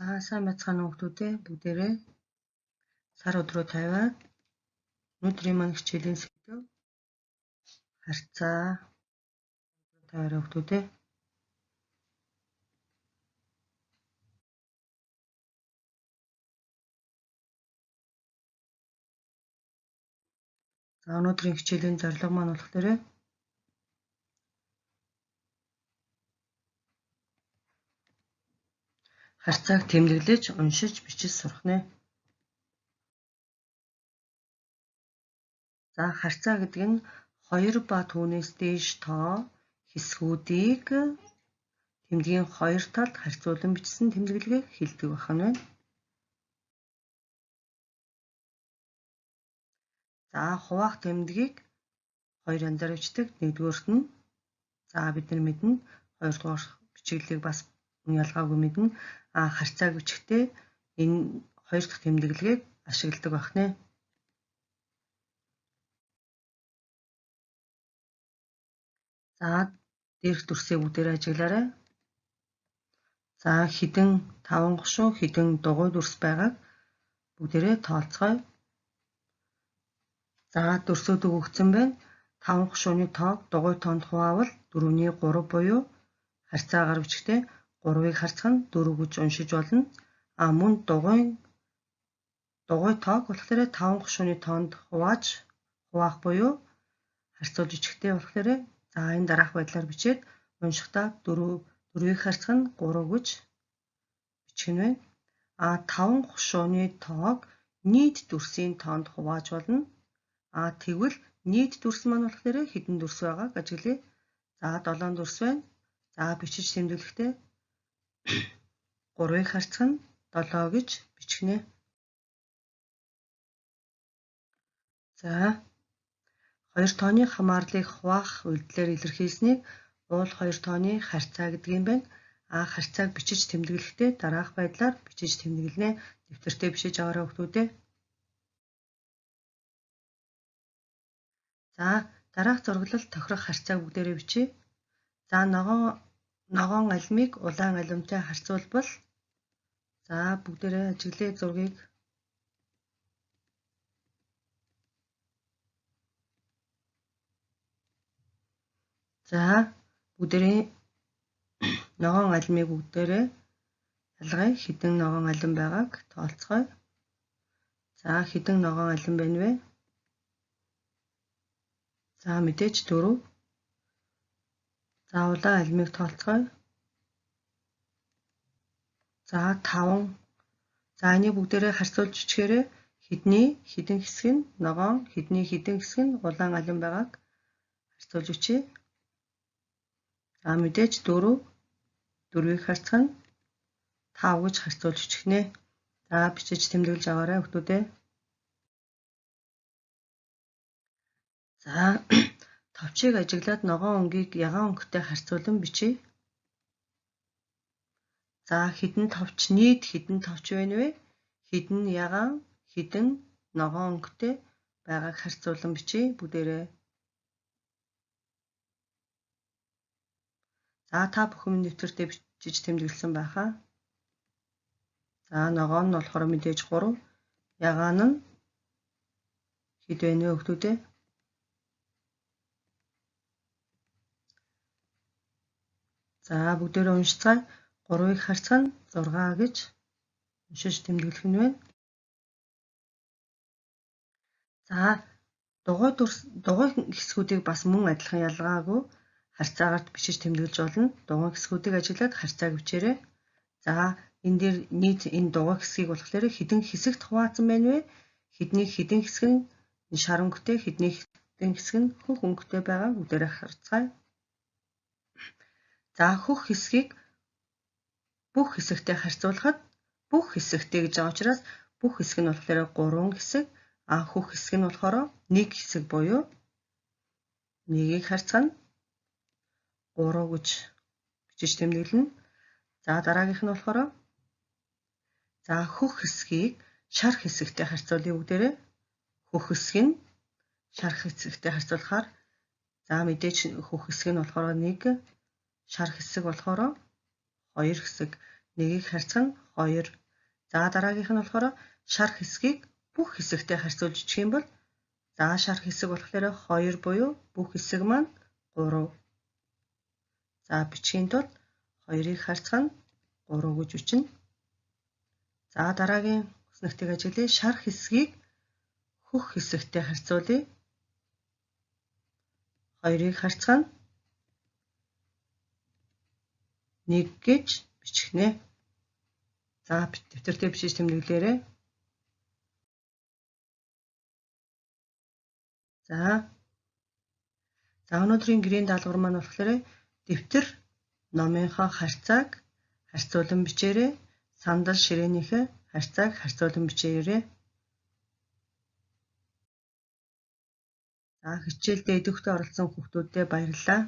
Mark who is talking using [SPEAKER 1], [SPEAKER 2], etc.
[SPEAKER 1] За сайн байцгаана уу хүмүүстээ бүгдээрээ сар өдрөө тавиад өнөөдрийн маань хичээлийн сэдэв харьцаа тавиараа хүмүүстээ. За өнөөдрийн хичээлийн зорилго маань болохоор харьцааг тэмдэглэж, уншиж, бичиж сурах нэ. За харьцаа гэдэг нь 2 ба түүнээс дээш тоо хэсгүүдийг тэмдгийн хоёр талд харьцуулан бичсэн тэмдэглэгийг хэлдэг байх нь байна. За хуваах тэмдгийг хоёр янзаар бичдэг. Нэгдүгээрт нь за бид нар мэднэ. Хоёрдугаар бичиглэлийг бас ялгаагүй мэднэ. Харьцааг бичихтэй энэ хоёр дахь тэмдэглэгийг ашигладаг байх нэ. За дээрх дүрсээ бүгдээрээ ажиглаарай. За хэдэн таван гошуу хэдэн дугуй дүрс байгааг бүгдээрээ тоолцгоё. За дүрсүүд өгөгдсөн байна. Таван гошууны тоог дугуй тоонд хуваавал 4-ний 3 буюу харьцаагаар бичихдээ 3-ыг харьцах нь 4 гэж уншиж болно. А мөн дугуй тоог болохоор 5 гошууны тоонд хуваах буюу харьцуулж бичихтэй болохоор за энэ дараах байдлаар бичээд уншихдаа 4-ийг харьцах нь 3 гэж бичих нь байна. А 5 гошууны тоог нийт дүрсийн тоонд хувааж болно. А тэгвэл нийт дүрс маань болохоор хэдэн дүрс байгааг ажиглая. За 7 дүрс байна. За бичиж тэмдэглэхдээ 3-ыг харьцах нь 7 гэж бичих нэ. За хоёр тооны хамаарлыг хуваах үйлдэлээр илэрхийлсэнийг уул хоёр тооны харьцаа гэдэг юм байна. А харьцааг бичиж тэмдэглэхдээ дараах байдлаар бичиж тэмдэглэнэ. Дэвтэртээ бичиж аваарай хүмүүстээ. За дараах зураглал тохирох харьцааг бүгдээрээ бичье. За ногоон алимыг улаан алимтай харьцуулбал за бүгдээрээ ажиглая зургийг. За бүгдээрээ ногоон алимыг бүгдээрээ ялгая. Хэдэн ногоон алим байгааг тоолцгоё. За хэдэн ногоон алим байна вэ? За мэдээж 4. За улаан алимыг тоолцгоё. За 5. За энийг бүгдээрээ харьцуулж бичгээрээ хэдний хэдэн хэсэг нь ногоон, хэдний хэдэн хэсэг нь улаан алим байгааг харьцуулж бичье. За мэдээж 4. 4-ийг харьцах нь 5 гэж харьцуулж бичих нэ. За бичиж тэмдэглэж аваарай хүмүүстээ. За товчийг ажиглаад ногоон өнгийг ягаан өнгөтэй харьцуулан бичье. За хэдэн товч нийт хэдэн товч байна вэ? Хэдэн ягаан, хэдэн ногоон өнгөтэй байгааг харьцуулан бичье бүгдээрээ. За та бүхэн дэвтэртээ бичиж тэмдэглэсэн байхаа. За ногоон нь болохоор мэдээж 3, ягаан нь хэд байна вэ хүмүүстээ? За бүгдээрээ уншицгаая. 3-ыг харьцах нь 6 гэж уншиж тэмдэглэх нь байна. За дугуй хэсгүүдийг бас мөн адилхан ялгаагүй харьцаагаар бичиж тэмдэглэж болно. Дугуй хэсгүүдийг ажиглаад харьцааг бичээрэй. За энэ дээр нийт энэ дугуй хэсгийг болохоор хэдэн хэсэгт хуваацсан байна вэ? Хэдний хэдэн хэсэг нь шар өнгөтэй, хэдний хэдэн хэсэг нь хөх өнгөтэй байгаа бүгдээрээ харьцгаая. За хөх хэсгийг бүх хэсэгтэй харьцуулахад бүх хэсэгтэй гэж байгаа учраас бүх хэсэг нь болохоор 3 хэсэг, а хөх хэсэг нь болохоор 1 хэсэг буюу 1-ийг харьцах нь 3 гэж бичиж тэмдэглэнэ. За дараагийнх нь болохоор за хөх хэсгийг шар хэсэгтэй харьцуулъя бүгдээрээ. Хөх хэсэг нь шар хэсэгтэй харьцуулахаар за мэдээж хөх хэсэг нь болохоор 1, шар хэсэг болохоор 2 хэсэг, 1-ийг харьцах нь 2. За дараагийнх нь болохоор шар хэсгийг бүх хэсэгтэй харьцуулж бичих юм бол за шар хэсэг болохоор 2 буюу бүх хэсэг маань 3. За бичгийн тулд 2-ыг харьцах нь 3 гэж бичнэ. За дараагийн хүснэгтийг ажиглая. Шар хэсгийг хөх хэсэгтэй харьцуулъя. 2-ыг харьцах нь 1 гэж бичих нэ. За дэвтэртээ бичиж тэмдэглээрэй. За. За өнөөдрийн гэрийн даалгавар маань болохоор дэвтэр номынхоо харьцааг харьцуулан бичээрэй. Сандал ширээнийхээ харьцааг харьцуулан бичээрэй. За хичээлдээ идэвхтэй оролцсон хүүхдүүдэд баярлалаа.